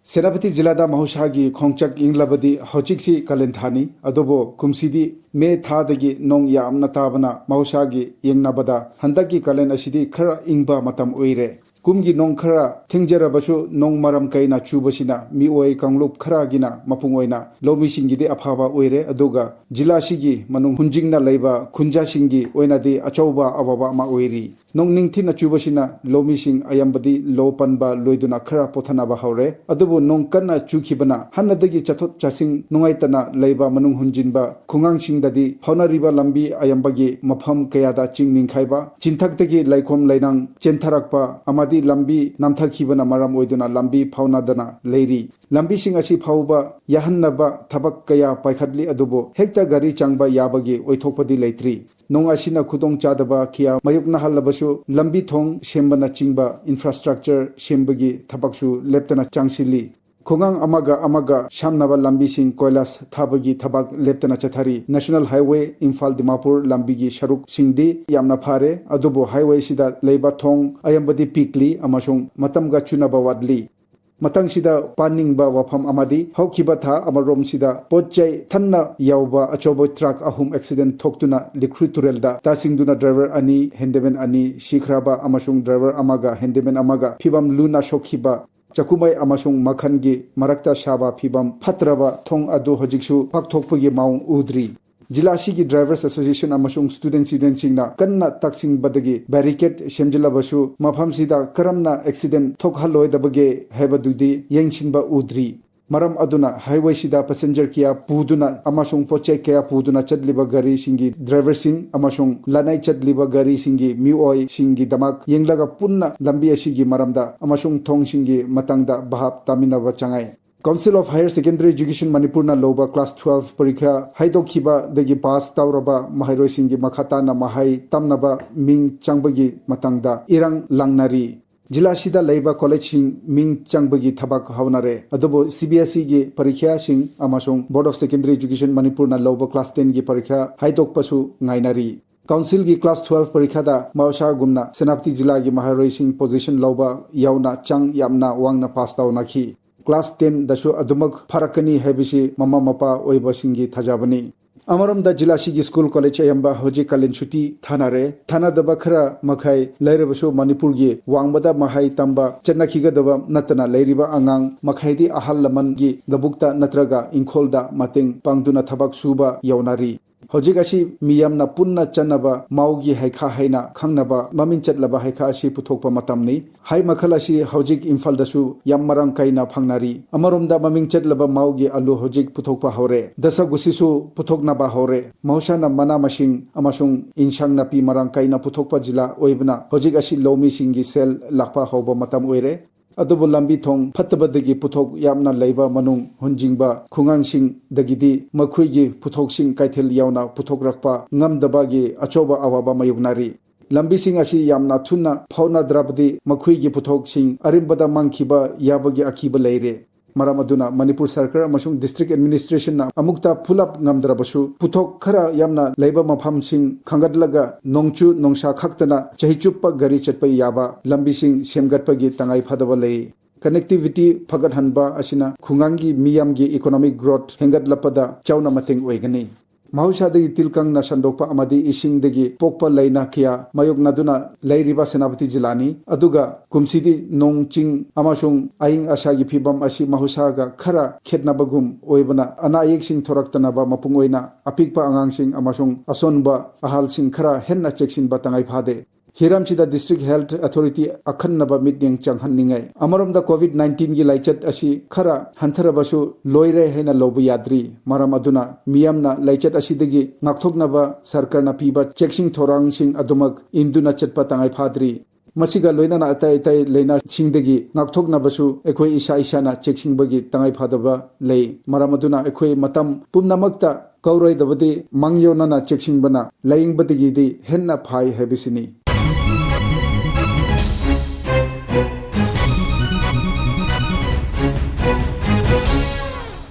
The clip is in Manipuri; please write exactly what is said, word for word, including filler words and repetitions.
ꯁꯦꯅꯥꯄꯇꯤ ꯖꯤꯂꯥꯗ ꯃꯍꯧꯁꯥꯒꯤ ꯈꯣꯡꯆꯠ ꯌꯦꯡꯂꯕꯗꯤ ꯍꯧꯖꯤꯛꯁꯤ ꯀꯥꯂꯦꯟ ꯊꯥꯅꯤ, ꯑꯗꯨꯕꯨ ꯀꯨꯝꯁꯤꯗꯤ ꯃꯦ ꯊꯥꯗꯒꯤ ꯅꯣꯡ ꯌꯥꯝꯅ ꯇꯥꯕꯅ ꯃꯍꯧꯁꯥꯒꯤ ꯌꯦꯡꯅꯕꯗ ꯍꯟꯗꯛꯀꯤ ꯀꯥꯂꯦꯟ ꯑꯁꯤꯗꯤ ꯈꯔ ꯏꯪꯕ ꯃꯇꯝ ꯑꯣꯏꯔꯦ꯫ ꯀꯨꯝꯒꯤ ꯅꯣꯡ ꯈꯔ ꯊꯦꯡꯖꯔꯕꯁꯨ ꯅꯣꯡ ꯃꯔꯝ ꯀꯩꯅ ꯆꯨꯕꯁꯤꯅ ꯃꯤꯑꯣꯏ ꯀꯥꯡꯂꯨꯞ ꯈꯔꯒꯤꯅ ꯃꯄꯨꯡ ꯑꯣꯏꯅ ꯂꯧꯃꯤꯁꯤꯡꯒꯤꯗꯤ ꯑꯐꯕ ꯑꯣꯏꯔꯦ, ꯑꯗꯨꯒ ꯖꯤꯂꯥꯁꯤꯒꯤ ꯃꯅꯨꯡ ꯍꯨꯟꯖꯤꯡꯅ ꯂꯩꯕ ꯈꯨꯟꯖꯥꯁꯤꯡꯒꯤ ꯑꯣꯏꯅꯗꯤ ꯑꯆꯧꯕ ꯑꯋꯥꯕ ꯑꯃ ꯑꯣꯏꯔꯤ꯫ ꯅꯣꯡ ꯅꯤꯡꯊꯤꯅ ꯆꯨꯕꯁꯤꯅ ꯂꯧꯃꯤꯁꯤꯡ ꯑꯌꯥꯝꯕꯗꯤ ꯂꯧ ꯄꯟꯕ ꯂꯣꯏꯗꯨꯅ ꯈꯔ ꯄꯣꯊꯅꯕ ꯍꯧꯔꯦ꯫ ꯑꯗꯨꯕꯨ ꯅꯣꯡ ꯀꯟꯅ ꯆꯨꯈꯤꯕꯅ ꯍꯥꯟꯅꯗꯒꯤ ꯆꯠꯊꯣꯛ ꯆꯠꯁꯤꯟ ꯅꯨꯡꯉꯥꯏꯇꯅ ꯂꯩꯕ ꯃꯅꯨꯡ ꯍꯨꯟꯖꯤꯟꯕ ꯈꯨꯡꯒꯪꯁꯤꯡꯗꯗꯤ ꯐꯥꯎꯅꯔꯤꯕ ꯂꯝꯕꯤ ꯑꯌꯥꯝꯕꯒꯤ ꯃꯐꯝ ꯀꯌꯥꯗ ꯆꯤꯡ ꯅꯤꯡꯈꯥꯏꯕ, ꯆꯤꯟꯊꯛꯇꯒꯤ ꯂꯩꯈꯣꯝ ꯂꯩꯅꯥꯡ ꯆꯦꯟꯊꯔꯛꯄ ꯑꯃꯗꯤ ꯂꯝꯕꯤ ꯅꯥꯟꯊꯈꯤꯕꯅ ꯃꯔꯝ ꯑꯣꯏꯗꯨꯅ ꯂꯝꯕꯤ ꯐꯥꯎꯅꯗꯅ ꯂꯩꯔꯤ꯫ ꯂꯝꯕꯤꯁꯤꯡ ꯑꯁꯤ ꯐꯥꯎꯕ ꯌꯥꯍꯟꯅꯕ ꯊꯕꯛ ꯀꯌꯥ ꯄꯥꯏꯈꯠꯂꯤ, ꯑꯗꯨꯕꯨ ꯍꯦꯛꯇ ꯒꯥꯔꯤ ꯆꯪꯕ ꯌꯥꯕꯒꯤ ꯑꯣꯏꯊꯣꯛꯄꯗꯤ ꯂꯩꯇ꯭ꯔꯤ꯫ ꯅꯣꯡ ꯑꯁꯤꯅ ꯈꯨꯗꯣꯡꯆꯥꯗꯕ ꯀꯌꯥ ꯃꯥꯌꯣꯛꯅꯍꯜꯂꯕꯁꯨ ꯂꯝꯕꯤ ꯊꯣꯡ ꯁꯦꯝꯕꯅꯆꯤꯡꯕ infrastructure ꯁꯦꯝꯕꯒꯤ ꯊꯕꯛꯁꯨ ꯂꯦꯞꯇꯅ ꯆꯪꯁꯤꯜꯂꯤ꯫ ꯈꯨꯡꯒꯪ ꯑꯃꯒ ꯑꯃꯒ ꯁꯝꯅꯕ ꯂꯝꯕꯤꯁꯤꯡ ꯀꯣꯏꯂꯥꯁ ꯊꯥꯕꯒꯤ ꯊꯕꯛ ꯂꯦꯞꯇꯅ ꯆꯠꯊꯔꯤ꯫ National Highway ꯏꯝꯐꯥꯜ ꯗꯤꯃꯥꯄꯨꯔ ꯂꯝꯕꯤꯒꯤ ꯁꯔꯨꯛꯁꯤꯡꯗꯤ ꯌꯥꯝꯅ ꯐꯔꯦ, ꯑꯗꯨꯕꯨ highway ꯁꯤꯗ ꯂꯩꯕ ꯊꯣꯡ ꯑꯌꯥꯝꯕꯗꯤ ꯄꯤꯛꯂꯤ ꯑꯃꯁꯨꯡ ꯃꯇꯝꯒ ꯆꯨꯅꯕ ꯋꯥꯠꯂꯤ꯫ ꯃꯊꯪꯁꯤꯗ ꯄꯥꯅꯤꯡꯕ ꯋꯥꯐꯝ ꯑꯃꯗꯤ ꯍꯧꯈꯤꯕ ꯊꯥ ꯑꯃꯔꯣꯝꯁꯤꯗ ꯄꯣꯠ ꯆꯩ ꯊꯟꯅ ꯌꯥꯎꯕ ꯑꯆꯧꯕ ꯇ꯭ꯔꯛ ꯑꯍꯨꯝ ꯑꯦꯛꯁꯤꯗꯦꯟ ꯊꯣꯛꯇꯨꯅ ꯂꯤꯈ꯭ꯔꯨ ꯇꯨꯔꯦꯜꯗ ꯇꯥꯁꯤꯡꯗꯨꯅ ꯗ꯭ꯔꯥꯏꯚꯔ ꯑꯅꯤ, ꯍꯦꯟꯗꯤꯃꯦꯟ ꯑꯅꯤ ꯁꯤꯈ꯭ꯔꯕ ꯑꯃꯁꯨꯡ ꯗ꯭ꯔꯥꯏꯚꯔ ꯑꯃꯒ ꯍꯦꯟꯗꯤꯃꯦꯟ ꯑꯃꯒ ꯐꯤꯕꯝ ꯂꯨꯅ ꯁꯣꯛꯈꯤꯕ, ꯆꯥꯛꯈꯨꯃꯩ ꯑꯃꯁꯨꯡ ꯃꯈꯜꯒꯤ ꯃꯔꯛꯇ ꯁꯥꯕ ꯐꯤꯕꯝ ꯐꯠꯇ꯭ꯔꯕ ꯊꯣꯡ ꯑꯗꯨ ꯍꯧꯖꯤꯛꯁꯨ ꯄꯥꯛꯊꯣꯛꯄꯒꯤ ꯃꯑꯣꯡ ꯎꯗ꯭ꯔꯤ꯫ ꯖꯤꯂꯥ ꯑꯁꯤꯒꯤ Drivers Association ꯑꯃꯁꯨꯡ Students Unionꯁꯤꯡꯅ ꯀꯟꯅ ꯇꯛꯁꯤꯟꯕꯗꯒꯤ barricade ꯁꯦꯝꯖꯤꯜꯂꯕꯁꯨ ꯃꯐꯝꯁꯤꯗ ꯀꯔꯝꯅ ꯑꯦꯛꯁꯤꯗꯦꯟ ꯊꯣꯛꯍꯜꯂꯣꯏꯗꯕꯒꯦ ꯍꯥꯏꯕꯗꯨꯗꯤ ꯌꯦꯡꯁꯤꯟꯕ ꯎꯗ꯭ꯔꯤ꯫ ꯃꯔꯝ ꯑꯗꯨꯅ highwayꯁꯤꯗ passenger ꯀꯌꯥ ꯄꯨꯗꯨꯅ ꯑꯃꯁꯨꯡ ꯄꯣꯠꯆꯩ ꯀꯌꯥ ꯄꯨꯗꯨꯅ ꯆꯠꯂꯤꯕ ꯒꯥꯔꯤꯁꯤꯡꯒꯤ driverꯁꯤꯡ ꯑꯃꯁꯨꯡ ꯂꯅꯥꯏ ꯆꯠꯂꯤꯕ ꯒꯥꯔꯤꯁꯤꯡꯒꯤ ꯃꯤꯑꯣꯏꯁꯤꯡꯒꯤꯗꯃꯛ ꯌꯦꯡꯂꯒ ꯄꯨꯟꯅ ꯂꯝꯕꯤ ꯑꯁꯤꯒꯤ ꯃꯔꯝꯗ ꯑꯃꯁꯨꯡ ꯊꯣꯡꯁꯤꯡꯒꯤ ꯃꯇꯥꯡꯗ ꯚꯥꯞ ꯇꯥꯃꯤꯟꯅꯕ ꯆꯪꯉꯥꯏ꯫ Council of Higher Secondary Education ꯃꯅꯤꯄꯨꯔꯅ ꯂꯧꯕ class twelve ꯄꯔꯤꯈꯥ ꯍꯥꯏꯗꯣꯛꯈꯤꯕꯗꯒꯤ ꯄꯥꯁ ꯇꯧꯔꯕ ꯃꯍꯩꯔꯣꯏꯁꯤꯡꯒꯤ ꯃꯈꯥ ꯇꯥꯅ ꯃꯍꯩ ꯇꯝꯅꯕ ꯃꯤꯡ ꯆꯪꯕꯒꯤ ꯃꯇꯥꯡꯗ ꯏꯔꯥꯡ ꯂꯥꯡꯅꯔꯤ꯫ ꯖꯤꯂꯥꯁꯤꯗ ꯂꯩꯕ ꯀꯣꯂꯦꯖꯁꯤꯡ ꯃꯤꯡ ꯆꯪꯕꯒꯤ ꯊꯕꯛ ꯍꯧꯅꯔꯦ, ꯑꯗꯨꯕꯨ CBSEꯒꯤ ꯄꯔꯤꯈꯥꯁꯤꯡ ꯑꯃꯁꯨꯡ Board of Secondary Education ꯃꯅꯤꯄꯨꯔꯅ ꯂꯧꯕ class tenꯒꯤ ꯄꯔꯤꯈꯥ ꯍꯥꯏꯗꯣꯛꯄꯁꯨ ꯉꯥꯏꯅꯔꯤ꯫ Councilꯒꯤ class twelve ꯄꯔꯤꯈꯥꯗ ꯃꯍꯧꯁꯥꯒꯨꯝꯅ ꯁꯦꯅꯥꯄꯇꯤ ꯖꯤꯂꯥꯒꯤ ꯃꯍꯩꯔꯣꯏꯁꯤꯡ position ꯂꯧꯕ ꯌꯥꯎꯅ ꯆꯥꯡ ꯌꯥꯝꯅ ꯋꯥꯡꯅ ꯄꯥꯁ ꯇꯧꯅꯈꯤ꯫ class ten ꯗꯁꯨ ꯑꯗꯨꯃꯛ ꯐꯔꯛꯀꯅꯤ ꯍꯥꯏꯕꯁꯤ ꯃꯃꯥ ꯃꯄꯥ ꯑꯣꯏꯕꯁꯤꯡꯒꯤ ꯊꯥꯖꯕꯅꯤ꯫ ꯑꯃꯔꯣꯝꯗ ꯖꯤꯂꯥꯁꯤꯒꯤ ꯁ꯭ꯀꯨꯜ ꯀꯣꯂꯦꯖ ꯑꯌꯥꯝꯕ ꯍꯧꯖꯤꯛ ꯀꯥꯂꯦꯟ ꯁꯨꯇꯤ ꯊꯥꯅꯔꯦ꯫ ꯊꯥꯅꯗꯕ ꯈꯔ ꯃꯈꯩ ꯂꯩꯔꯕꯁꯨ ꯃꯅꯤꯄꯨꯔꯒꯤ ꯋꯥꯡꯃꯗ ꯃꯍꯩ ꯇꯝꯕ ꯆꯠꯅꯈꯤꯒꯗꯕ ꯅꯠꯇꯅ ꯂꯩꯔꯤꯕ ꯑꯉꯥꯡ ꯃꯈꯩꯗꯤ ꯑꯍꯜ ꯂꯃꯟꯒꯤ ꯂꯧꯕꯨꯛꯇ ꯅꯠꯇ꯭ꯔꯒ ꯏꯪꯈꯣꯜꯗ ꯃꯇꯦꯡ ꯄꯥꯡꯗꯨꯅ ꯊꯕꯛ ꯁꯨꯕ ꯌꯧꯅꯔꯤ꯫ ꯍꯧꯖꯤꯛ ꯑꯁꯤ ꯃꯤꯌꯥꯝꯅ ꯄꯨꯟꯅ ꯆꯥꯅꯕ ꯃꯥꯎꯒꯤ ꯍꯩꯈꯥ ꯍꯥꯏꯅ ꯈꯪꯅꯕ ꯃꯃꯤꯡ ꯆꯠꯂꯕ ꯍꯩꯈꯥ ꯑꯁꯤ ꯄꯨꯊꯣꯛꯄ ꯃꯇꯝꯅꯤ꯫ ꯍꯩ ꯃꯈꯜ ꯑꯁꯤ ꯍꯧꯖꯤꯛ ꯏꯝꯐꯥꯜꯗꯁꯨ ꯌꯥꯝ ꯃꯔꯥꯡ ꯀꯥꯏꯅ ꯐꯪꯅꯔꯤ꯫ ꯑꯃꯔꯣꯝꯗ ꯃꯃꯤꯡ ꯆꯠꯂꯕ ꯃꯥꯎꯒꯤ ꯑꯂꯨ ꯍꯧꯖꯤꯛ ꯄꯨꯊꯣꯛꯄ ꯍꯧꯔꯦ꯫ ꯗꯁꯀꯨꯁꯤꯁꯨ ꯄꯨꯊꯣꯛꯅꯕ ꯍꯧꯔꯦ꯫ ꯃꯍꯧꯁꯥꯅ ꯃꯅꯥ ꯃꯁꯤꯡ ꯑꯃꯁꯨꯡ ꯏꯟꯁꯥꯡ ꯅꯥꯄꯤ ꯃꯔꯥꯡ ꯀꯥꯏꯅ ꯄꯨꯊꯣꯛꯄ ꯖꯤꯂꯥ ꯑꯣꯏꯕꯅ ꯍꯧꯖꯤꯛ ꯑꯁꯤ ꯂꯧꯃꯤꯁꯤꯡꯒꯤ ꯁꯦꯜ ꯂꯥꯛꯄ ꯍꯧꯕ ꯃꯇꯝ ꯑꯣꯏꯔꯦ꯫ ꯑꯗꯨꯕꯨ ꯂꯝꯕꯤ ꯊꯣꯡ ꯐꯠꯇꯕꯗꯒꯤ ꯄꯣꯠꯊꯣꯛ ꯌꯥꯝꯅ ꯂꯩꯕ ꯃꯅꯨꯡ ꯍꯨꯟꯖꯤꯟꯕ ꯈꯨꯡꯒꯪꯁꯤꯡꯗꯒꯤꯗꯤ ꯃꯈꯣꯏꯒꯤ ꯄꯣꯠꯊꯣꯛꯁꯤꯡ ꯀꯩꯊꯦꯜ ꯌꯧꯅ ꯄꯨꯊꯣꯛꯂꯛꯄ ꯉꯝꯗꯕꯒꯤ ꯑꯆꯧꯕ ꯑꯋꯥꯕ ꯃꯥꯌꯣꯛꯅꯔꯤ꯫ ꯂꯝꯕꯤꯁꯤꯡ ꯑꯁꯤ ꯌꯥꯝꯅ ꯊꯨꯅ ꯐꯥꯎꯅꯗ꯭ꯔꯕꯗꯤ ꯃꯈꯣꯏꯒꯤ ꯄꯣꯠꯊꯣꯛꯁꯤꯡ ꯑꯔꯦꯝꯕꯗ ꯃꯥꯡꯈꯤꯕ ꯌꯥꯕꯒꯤ ꯑꯀꯤꯕ ꯂꯩꯔꯦ꯫ ꯃꯔꯝ ꯑꯗꯨꯅ ꯃꯅꯤꯄꯨꯔ ꯁꯔꯀꯥꯔ ꯑꯃꯁꯨꯡ district administration ꯅ ꯑꯃꯨꯛꯇ ꯄꯨꯂꯞ ꯉꯝꯗ꯭ꯔꯕꯁꯨ, ꯄꯣꯠꯊꯣꯛ ꯈꯔ ꯌꯥꯝꯅ ꯂꯩꯕ ꯃꯐꯝꯁꯤꯡ ꯈꯟꯒꯠꯂꯒ ꯅꯣꯡꯖꯨ ꯅꯨꯡꯁꯥ ꯈꯛꯇꯅ ꯆꯍꯤ ꯆꯨꯞꯄ ꯒꯥꯔꯤ ꯆꯠꯄ ꯌꯥꯕ ꯂꯝꯕꯤꯁꯤꯡ ꯁꯦꯝꯒꯠꯄꯒꯤ ꯇꯉꯥꯏ ꯐꯗꯕ ꯂꯩ꯫ Connectivity ꯐꯒꯠꯍꯟꯕ ꯑꯁꯤꯅ ꯈꯨꯡꯒꯪꯒꯤ ꯃꯤꯌꯥꯝꯒꯤ economic growth ꯍꯦꯟꯒꯠꯂꯛꯄꯗ ꯆꯥꯎꯅ ꯃꯇꯦꯡ ꯑꯣꯏꯒꯅꯤ꯫ ꯃꯍꯧꯁꯥꯗꯒꯤ ꯇꯤꯜ ꯀꯥꯡꯅ ꯁꯟꯗꯣꯛꯄ ꯑꯃꯗꯤ ꯏꯁꯤꯡꯗꯒꯤ ꯄꯣꯛꯄ ꯂꯥꯏꯅꯥ ꯀꯌꯥ ꯃꯥꯌꯣꯛꯅꯗꯨꯅ ꯂꯩꯔꯤꯕ ꯁꯦꯅꯥꯄꯇꯤ ꯖꯤꯂꯥꯅꯤ꯫ ꯑꯗꯨꯒ ꯀꯨꯝꯁꯤꯗꯤ ꯅꯣꯡ ꯆꯤꯡ ꯑꯃꯁꯨꯡ ꯑꯏꯪ ꯑꯁꯥꯒꯤ ꯐꯤꯕꯝ ꯑꯁꯤ ꯃꯍꯧꯁꯥꯒ ꯈꯔ ꯈꯦꯠꯅꯕꯒꯨꯝ ꯑꯣꯏꯕꯅ, ꯑꯅꯥ ꯑꯌꯦꯛꯁꯤꯡ ꯊꯣꯔꯛꯇꯅꯕ ꯃꯄꯨꯡ ꯑꯣꯏꯅ ꯑꯄꯤꯛꯄ ꯑꯉꯥꯡꯁꯤꯡ ꯑꯃꯁꯨꯡ ꯑꯁꯣꯟꯕ ꯑꯍꯜꯁꯤꯡ ꯈꯔ ꯍꯦꯟꯅ ꯆꯦꯛꯁꯤꯟꯕ ꯇꯉꯥꯏ ꯐꯥꯗꯦ꯫ ꯍꯤꯔꯝꯁꯤꯗ district health authority ꯑꯈꯟꯅꯕ ꯃꯤꯠꯌꯦꯡ ꯆꯪꯍꯟꯅꯤꯡꯉꯥꯏ꯫ ꯑꯃꯔꯣꯝꯗ COVID nineteen ꯒꯤ ꯂꯥꯏꯆꯠ ꯑꯁꯤ ꯈꯔ ꯍꯟꯊꯔꯕꯁꯨ ꯂꯣꯏꯔꯦ ꯍꯥꯏꯅ ꯂꯧꯕ ꯌꯥꯗ꯭ꯔꯤ꯫ ꯃꯔꯝ ꯑꯗꯨꯅ ꯃꯤꯌꯥꯝꯅ ꯂꯥꯏꯆꯠ ꯑꯁꯤꯗꯒꯤ ꯉꯥꯛꯊꯣꯛꯅꯕ ꯁꯔꯀꯥꯔꯅ ꯄꯤꯕ ꯆꯦꯛꯁꯤꯟ ꯊꯧꯔꯥꯡꯁꯤꯡ ꯑꯗꯨꯃꯛ ꯏꯟꯗꯨꯅ ꯆꯠꯄ ꯇꯉꯥꯏ ꯐꯥꯗ꯭ꯔꯤ꯫ ꯃꯁꯤꯒ ꯂꯣꯏꯅꯅ ꯑꯇꯩ ꯑꯇꯩ ꯂꯥꯏꯅꯥꯁꯤꯡꯗꯒꯤ ꯉꯥꯛꯊꯣꯛꯅꯕꯁꯨ ꯑꯩꯈꯣꯏ ꯏꯁꯥ ꯏꯁꯥꯅ ꯆꯦꯛꯁꯤꯟꯕꯒꯤ ꯇꯉꯥꯏ ꯐꯗꯕ ꯂꯩ꯫ ꯃꯔꯝ ꯑꯗꯨꯅ ꯑꯩꯈꯣꯏ ꯃꯇꯝ ꯄꯨꯝꯅꯃꯛꯇ ꯀꯧꯔꯣꯏꯗꯕꯗꯤ ꯃꯥꯡꯑꯣꯏꯅꯅ ꯆꯦꯛꯁꯤꯟꯕꯅ ꯂꯥꯏꯌꯦꯡꯕꯗꯒꯤꯗꯤ ꯍꯦꯟꯅ ꯐꯩ ꯍꯥꯏꯕꯁꯤꯅꯤ꯫